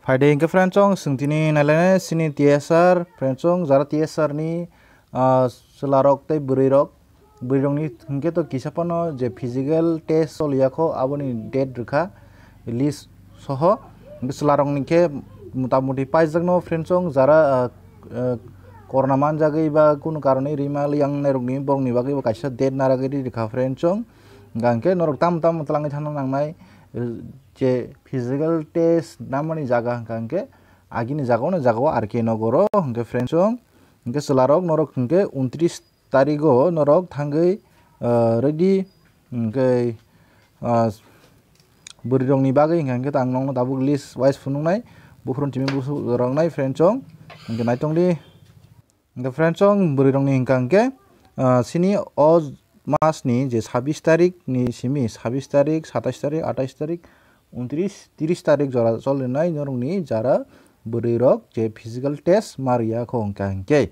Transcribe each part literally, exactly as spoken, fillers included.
Phaidi hwnkhe friends chong, chwng tini nailainai chini T S R, friends chong, jara T S R ni, ah, chwlarok tei bwrwirok, bwrwirokni hwnkhe to kisa phano je physical test choliya kho, aboni date rwkha, list soho. Hwnkhe chwlarokni khe motamuti paijakno, friends chong, jara, ah, ah, corona manjagwi ba kunu karonwi rima liya wngnairokni, borokni bagwi bo kaisa date naragwi ri rwkha, friends chong. Hwnkhe norok tamo tamo twlangwi thangna nangnai, je physical test namani jaga hwnkha hwnkhe agini jagao no jagao R K Nogoro hwnkhe, friends chong, hwnkhe chwlarok norok hwnkhe untris tarigo norok thangwi, ah, ready hwnkhe, ah, bwrwirokni bagwi hwnkha hwnkhe ang nokno tabuk list wise phunuknai, buphuru timi buphuru roknai, friends chong, hwnkhe naitongdi. Hwnkhe friends chong, bwrwirokni hwnkha hwnkhe, ah, chini o masni je sabis tarik ni simi, sabis tarik, satais tarik, atais tarik, untris, tris tarik jora cholinai norokni jara bwrwirok je physical test ma rwya kho hwnkha hwnkhe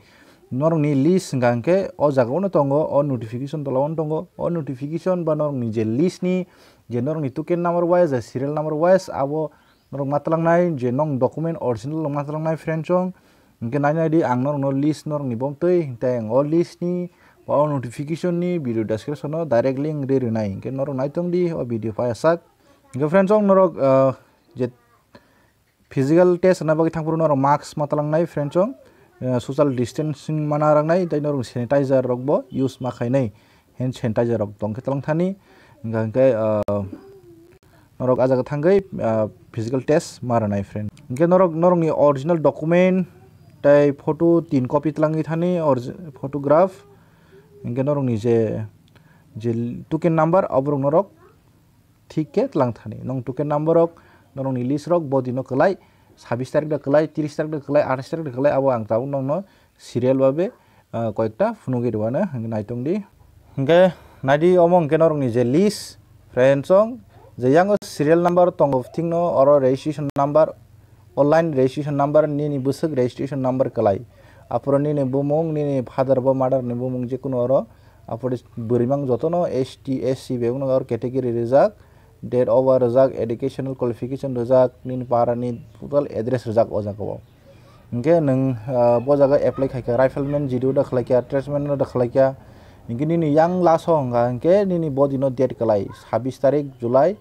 norokni list hwnkha hwnkhe o jagao no tongo, o notification tola o no tongo, o notification ba norokni je list ni je norokni token number wise, je serial number wise abo norok ma twlangnai je nong document original rok ma twlangnai, friends chong. Hwnkhe nai nai di, ang norokno list norokni bomtwi tei ang o list ni ba o notification ni video description o direct link ri rwnai, hwnkhe norok naitong di o video paiyasak. Hwnkhe friends chong, norok, ah, je physical test rwna bagwi thangphuru norok mask ma twlangnai, friends chong, ah, social distancing ma narwknai tei norok sanitizer rok bo use ma khainai. Hand sanitizer rok tong khe twlang thani, hwnkha hwnkhe, ah, norok ah jaga thangwi, ah, physical test ma rwnai, friend. Hwnkhe norok, norokni original document tei photo tin copy twlangwi thani, orgi-, photograph, hwnkhe norokni je, je token number, aborok norok thik khe twlang thani. Nong token number rok, norokni list rok bo dino kwlai, sabis tarik da kwlai, tris tarik da kwlai, atais tarik da kwlai, abo ang tabuk nongno serial babe, ah, koyekta phunugwi rwano, hwnkhe naitong di. Hwnkhe naidi, omo hwnkhe norokni je list, friends chong, je yango serial number tongo, thikno oro registration number, online registration number, nini bwswk registration number kwlai. Aphuru nini bumung, nini father bo mother ni bumung jekunu oro. Aphuru bwrwimang jotono S T, S C bebakno oro category rijak, date of birth rijak, educational qualification rijak, nini para ni total address rijak o jaga o. Hwnkhe nwng, ah, bo jaga apply khaikha, rifleman G D O da khwlaikha, tradesman da khwlaikha, hwnkhe nini yang last o hwnkha hwnkhe nini bo dino date kwlai, sabis tarik July.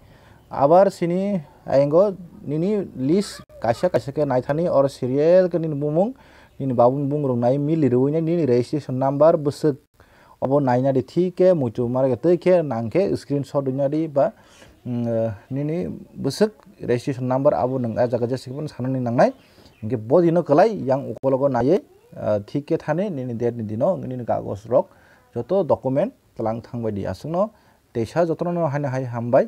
Abar sini ayango nini list kaisa kaisa khe naithani, oro serial khe nini bumung, nini babuni bumung rok nai mili rwui nai, nini registration number bwswk obo naina di, thik khe muitu mara khe twi khe nang khe screenshot rwina di ba, mm, eh, nini bwswk registration number abo nwng ah jaga jesa phano sanani nangnai. Hwnkhe bo dino kwlai yang ukologo naiwi, ah, thik khe thani nini date ni dino nini kagoj rok joto document twlang thang bai di. Aswkno teisa jotono haino hai hambai.